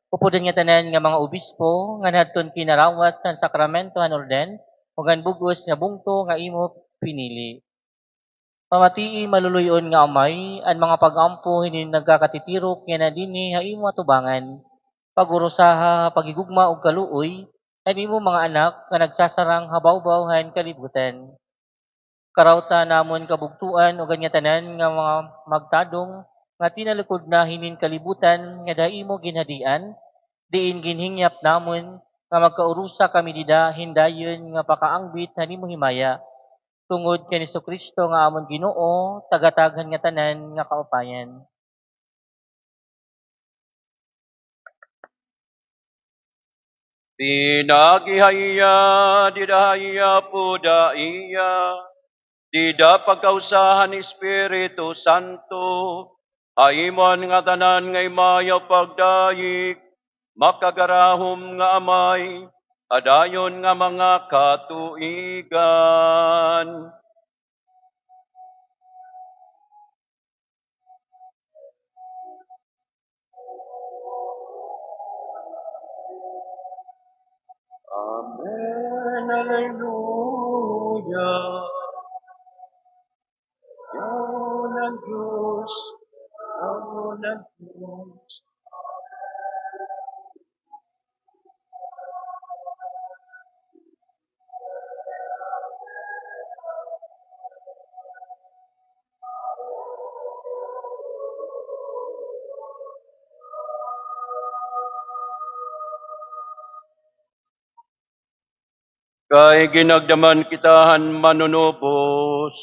Upod han ngatanan nga mga obispo ngan hadton kinarawat han sakramento han orden ug han bug-os nga bungto nga imo pinili. Pamatii, maluluy-on nga Amay, an mga pag-ampo hinin nagkakatitirok yana dinhi ha imo atubangan. Pag-urusaha ha paghigugma ug kaluoy an imo mga anak nga nagsasarang ha bawbaw han kalibutan. Karawta namon kabugtoan ug an ngatanan nga mga magtadong nga tinalikod na hinin kalibutan ngada ha imo ginhadian, diin ginhingyap namon nga magkaurusa kami dida hin dayon nga pakaangbit han imo himaya. Tungod kan Jesu-Cristo nga amon Ginoo, tagatag han ngatanan nga kaupayan. Pinaagi ha iya, dida ha iya, upod ha iya, dida pagkausa han Espiritu Santo, ha imo an ngatanan nga himaya ug pagdayeg, makagarahom nga Amay, ha dayon nga mga katuigan. Amen. Alleluia. Yaon an Diyos. Yaon an Diyos. Kay ginagdaman kita han Manunubos,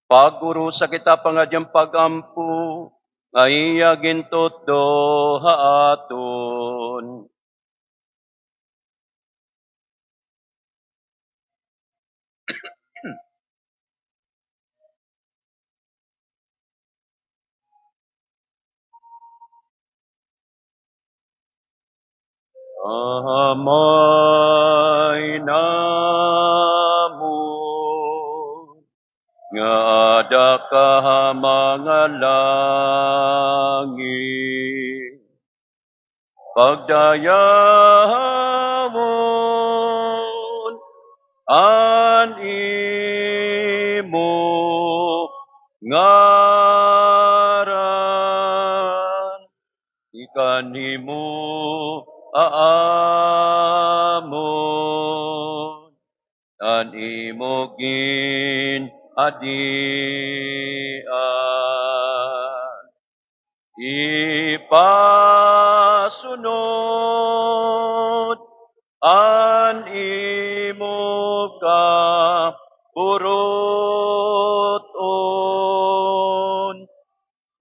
pag-urusa kita pangadi han pag-ampo nga iya gintutdo ha aton. Amay namon nga aada ka ha mga langit, pagdayawon an imo ngaran, ikanhi mo ha amon an imo ginhadian. Ipasunod an imo kaburuton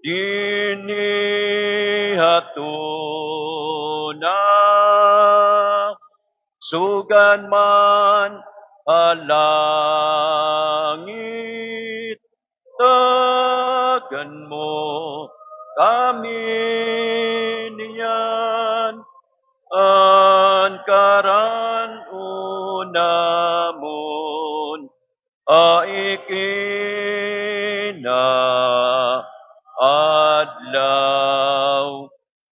dinhi ha tuna, sugad man ha langit. Tagan mo kami niyan an karan-o namon ha ikinaadlaw,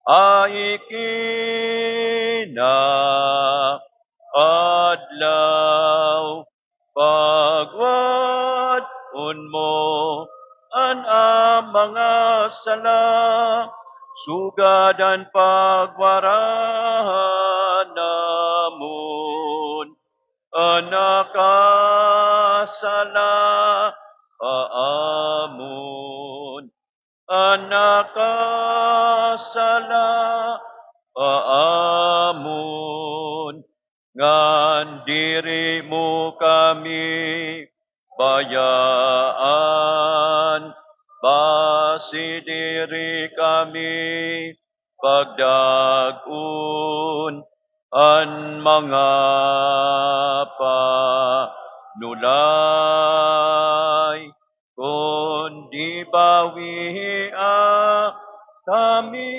ha ikinaadlaw. Pagwad-on mo an amon mga sala, sugad han pagwara namon an nakasala ha amon, an nakasala ha amon, ngan diri mo kami bayaan, basi diri kami pagdag-on han mga panulay, kundi bawia kami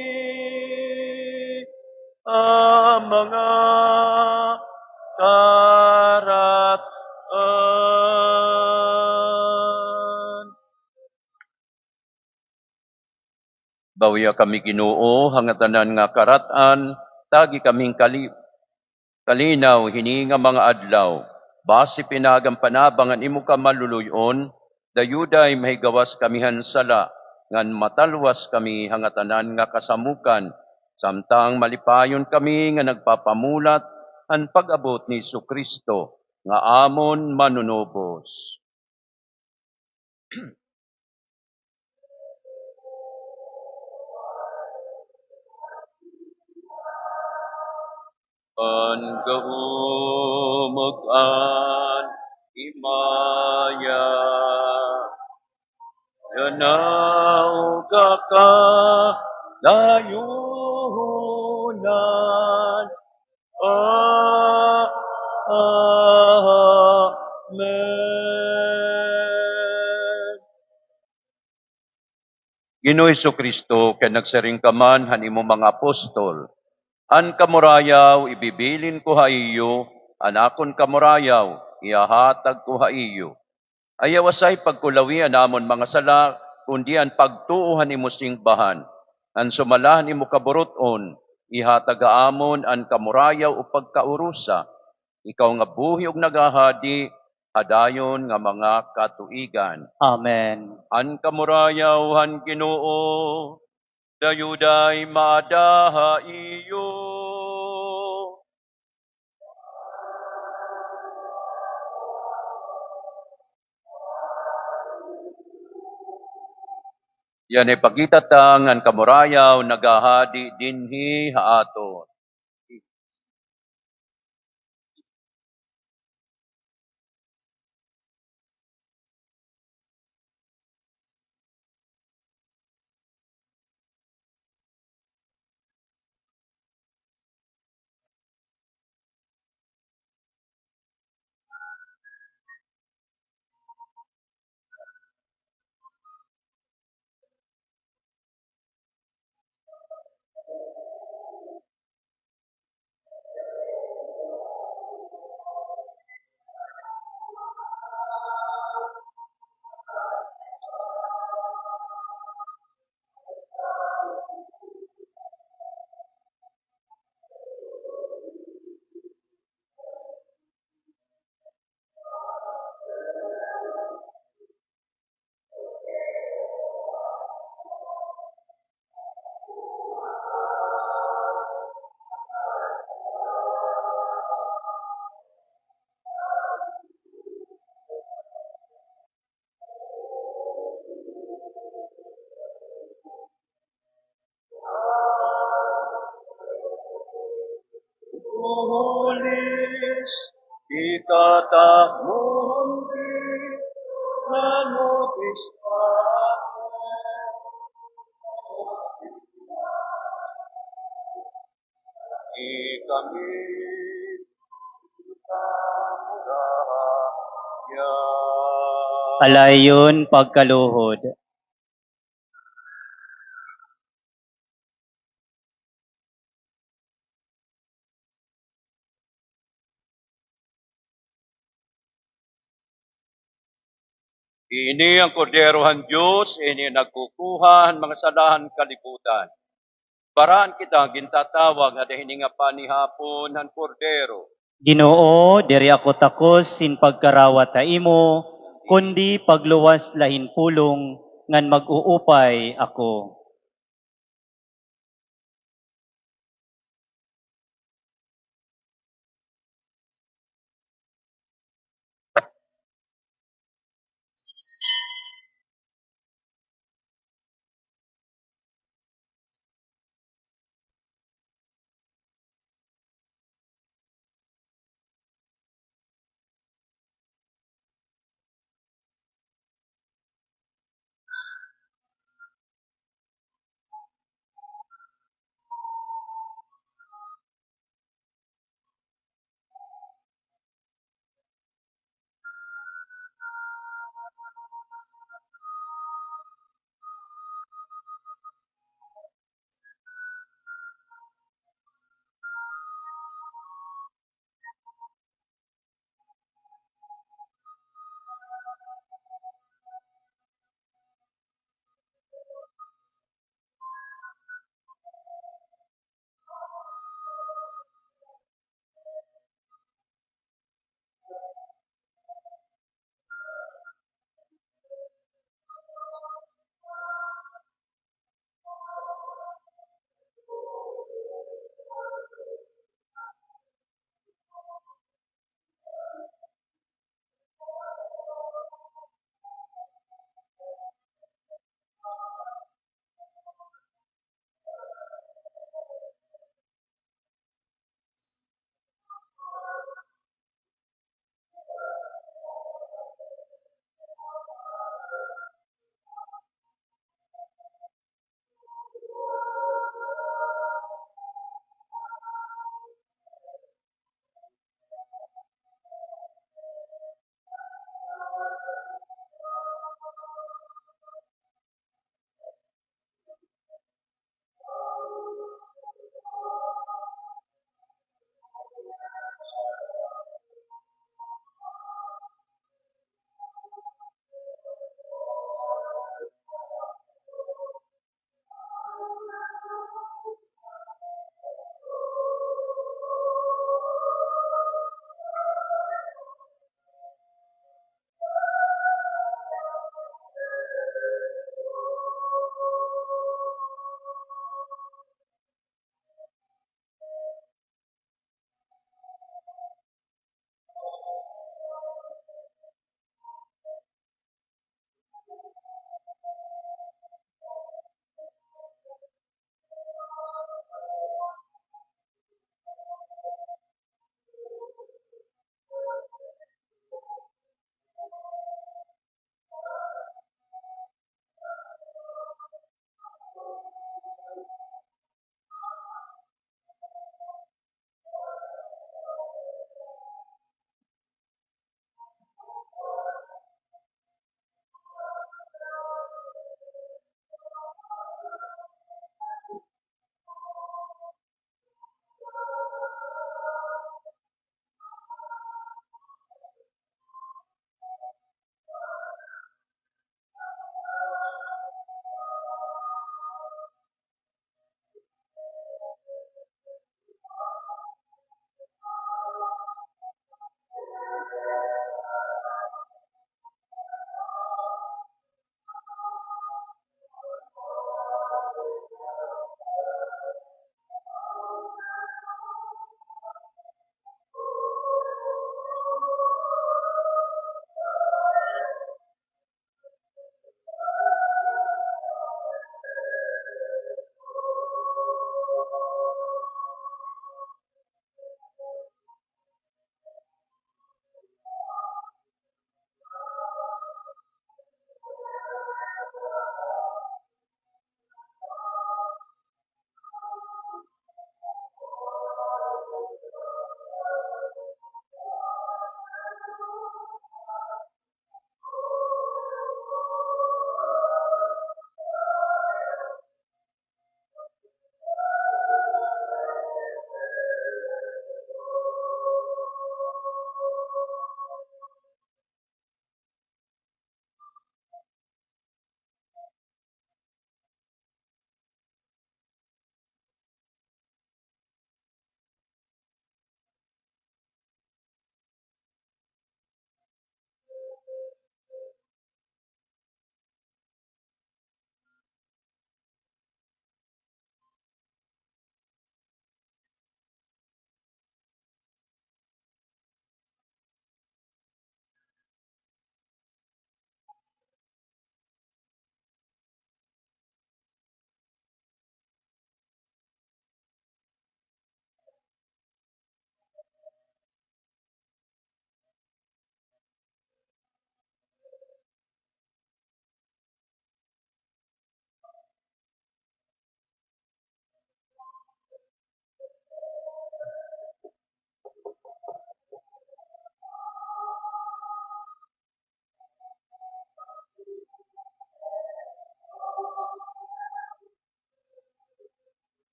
ha mga karat-an. Bawia kami, Ginoo, ha ngatanan nga karat-an, Tagi kami hin kali-, kalinaw hini nga mga adlaw. Basi pinaagi han panabang han imo kamaluluy-on, dayuday mahigawas kami han sala, ngan matalwas kami ha ngatanan nga kasamokan, samtang malipayon kami nga nagpapamulat han pag-abot ni Jesu-Cristo, nga amon Manunubos. An gahom ug an himaya, yana ug ha kadayunan. A-, amen. Ginoo Jesu-Cristo, kay nagsiring ka man han imo mga apostol, "An kamurayaw ibibilin ko ha iyo, an akon kamurayaw ihahatag ko ha iyo." Ayaw asay pagkulawi an amon mga sala, kundi an pagtuo han imo singbahan. Ngan sumala han imo kaburut-on, ihatag ha amon an kamurayaw o pagkaurusa. Ikaw nga buhi ug nagahadi ha dayon nga mga katuigan. Amen. An kamurayaw han Ginoo, dayuday maada ha iyo. Yana ipakita ta nga an kamurayaw nagahadi dinhi ha aton. Hulis, ikatamundi, nanotis, ikami, alayon pagkaluhod. Ini an Kordero han Dios, ini an nagkukuha han mga sala han kalibutan. Baraan kita gintatawag ngada hini nga panihapon han Kordero. Ginoo, diri ako takos hin pagkarawat ha imo, kundi pagluwas la hin pulong ngan mag-uupay ako.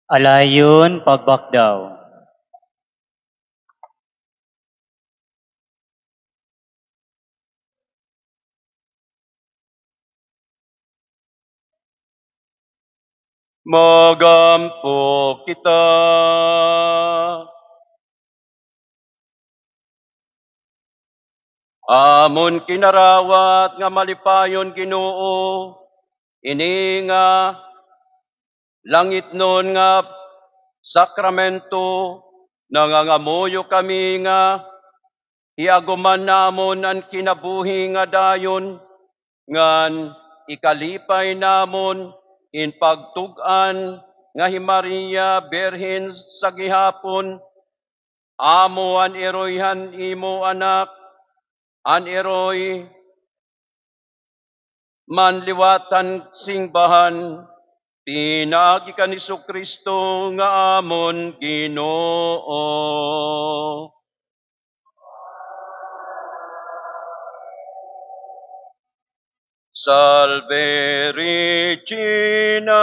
Alayon, pagbakdaw. Magampo kita. Amon kinarawat nga malipayon, Ginoo, ini nga langitnon nga sakramento, nangangamuyo kami nga hiaguman namon an kinabuhi nga dayon, ngan ikalipay namon in pagtug-an nga hi Maria Birhen sa gihapon, amo an iroy han imo Anak, an iroy man liwat han singbahan, pinaagi kan Jesu-Cristo nga amon Ginoo. Salve Regina.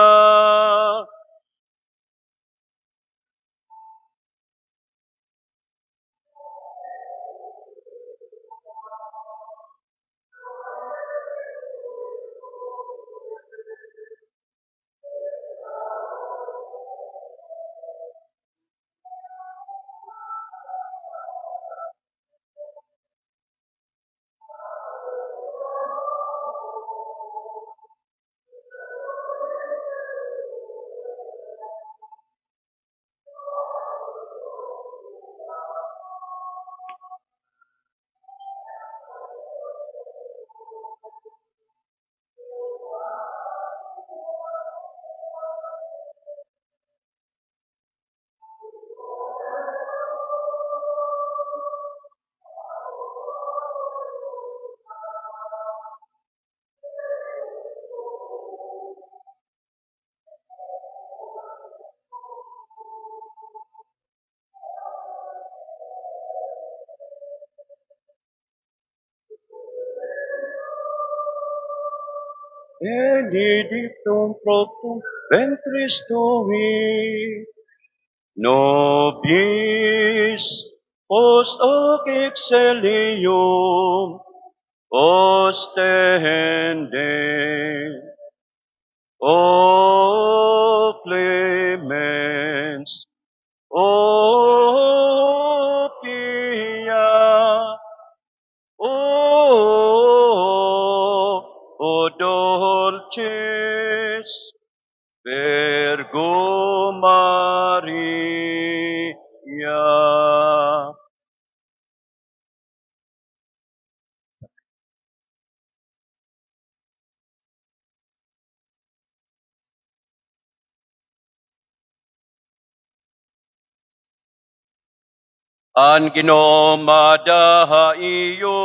Benedictum fructum ventris tui, nobis post hoc excellium ostende. O clemens, O pia, O, O dulcis Virgo Maria. An Ginoo mada ha iyo.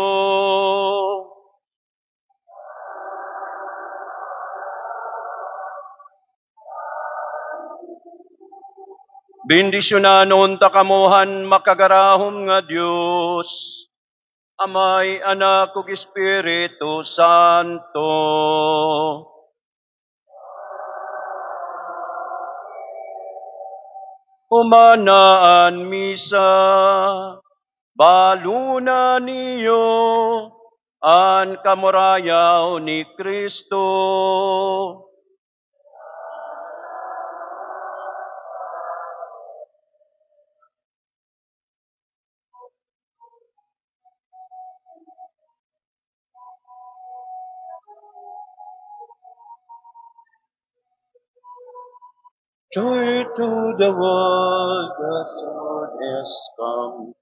Bendisyonanon ta kamo han makagarahom nga Dios, Amay, Anak, ug Espiritu Santo. Human na an misa, baluna niyo an kamurayaw ni Cristo. Joy to the world, the Lord is come.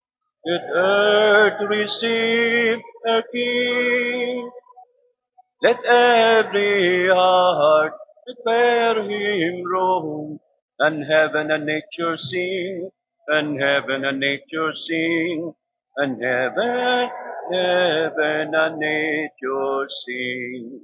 Let earth receive her King. Let every heart declare him rule. And heaven and nature sing, and heaven and nature sing, and heaven, heaven and nature sing.